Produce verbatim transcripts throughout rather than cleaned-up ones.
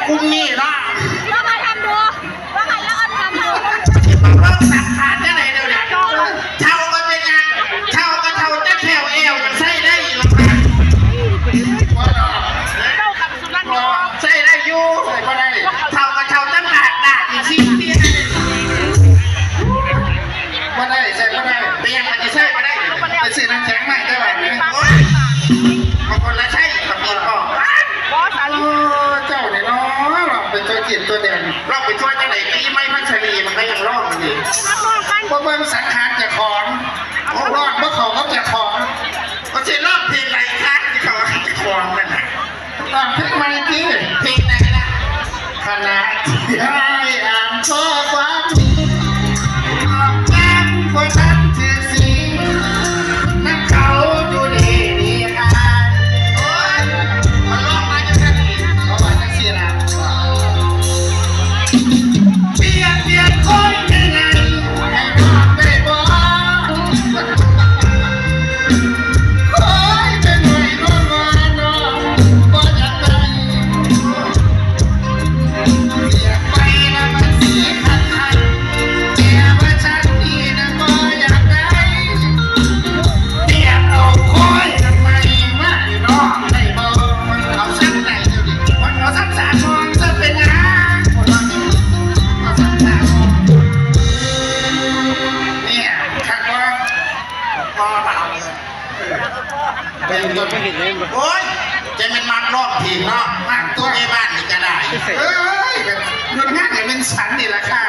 กลุ่มนี้เนาะ ว่าใครทำดู ว่าใครแล้วอันทำดู เพิ่งสัมผัสได้ไหนเดี๋ยวนี้เท่าก็เป็นยังเท่าก็เท่าจะแขวแอวยังใส่ได้อยู่หรอคะ เจ้ากับสุนัข ใส่ได้อยู่ ใส่ก็ได้ เท่าก็เท่าจะหนาดหนาดอีกสิเตี้ย ก็ได้ใส่ก็ได้ เป็นยังมันจะใส่มาได้ ไปซื้อน้ำแข็งมาได้ไหม โอ้ยบางคนละใช่บางคนก็ บอสอัน โอ้เจ้าเนี่ยเนาะเป็นตัวจิตตัวเด่น เราไปช่วยจังไหนตีไม่พัชรีมันก็ยังรอดอยู่ดี นักร้องกัน เพราะเบิ่งสังขารเจ้าของร้องเพราะเขาก็เจ้าของ เขาจะรอดเพลงอะไรคะที่เขาจะคลองกันนะ ร้องเพลงใหม่ที่ เพลงไหนนะ ขณะที่อ้ายอ่านข้อความออกจากบ่ทันถือสิงนักเขาอยู่ดีดีอ่าน โอ้ยมันรอดมาจังไหน เขาว่าจังซี่ล่ะ เปลี่ยนเปลี่ยนคนยังไงให้รอดได้บ่ โอ้ยเป็นหน่วยนอนนอนนอนบ่อยากได้ เปลี่ยนไปแล้วมันสีคันคันแต่ว่าฉันนี่นะบ่อยากได้ เปลี่ยนเอาโค้ยทำไมมาอยู่นอกได้บ่ เอาซ้ำไหนเดี๋ยวนี้มันเอาซ้ำสามมองซ้ำเป็นหยังเอาซ้ำสามมอง เนี่ยคักว่า พอมาเอาเงิน เป็นตัวไม่เห็นเลย โอ้ยจะเป็นมักรอบทีมเนาะมักตัวในบ้านนี่ก็ได้ เอ้ยแบบเงินงานเนี่ยเป็นสันนี่แหละค่ะ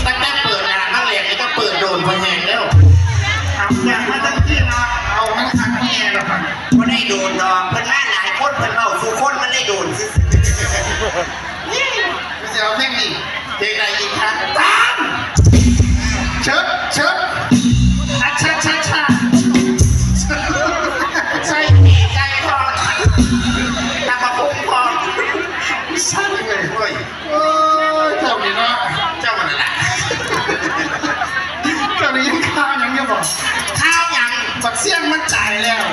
ตั้งแต่เปิดร้านนักเรียนนี่ก็เปิดโดนพอแหงแล้ว เอาอย่างมาตั้งที่เนาะเอาทั้งคันแม่หรอก ก็ได้โดนดอกเพิ่นมาหลายคนเพิ่นเล่าสู่คนมันได้โดนซื่อ ไม่ใช่เอาแค่นี้ ๆเพลงใดอีกคะ ตามเชิดเชิดอัชชาชาชา ใส่ปีกไก่ทอดตำบักหุ่งทอด สั้นเลย โอ้ย โอ้ยเจ้านี่เนาะ เจ้ามันนั่นแหละ เจ้านี่ยังข้าวยังอยู่บ่ ข้าวหยัง บักเสี่ยงมันจ่ายแล้ว